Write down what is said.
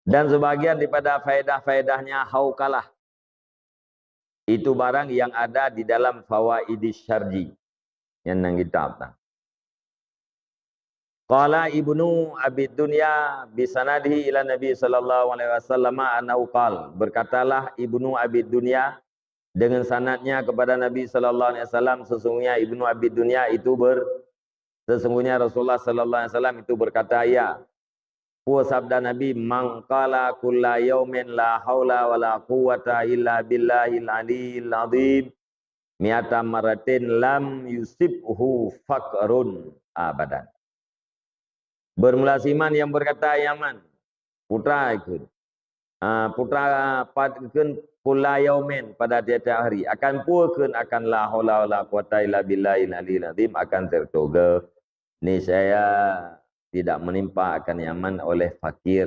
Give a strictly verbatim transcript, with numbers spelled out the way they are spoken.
Dan sebagian daripada faedah-faedahnya haukalah. Itu barang yang ada di dalam Fawaidis Syarji. Yang nang kitab tah. Qala Ibnu Abi Dunya bisanadihi ila Nabi sallallahu alaihi wasallam annahu qal. Berkatalah Ibnu Abi Dunya dengan sanadnya kepada Nabi sallallahu alaihi wasallam, sesungguhnya Ibnu Abi Dunya itu ber-, sesungguhnya Rasulullah sallallahu alaihi wasallam itu berkata, ya. Peue sabda Nabi, "Man qala kulla yaumin la haula wala quwwata illa billahil aliyyil azim mi'ata marratin lam yusibhu faqrun abadan." Bermula siman yang berkata, "Yaman, putra ikut." Ah, putra pat ikut kulla yaumin pada tiap-tiap hari. Akan peue kheun akan la haula wala quwwata illa billahil aliyyil azim akan tertoga. Niscaya tidak menimpa akan Yaman oleh fakir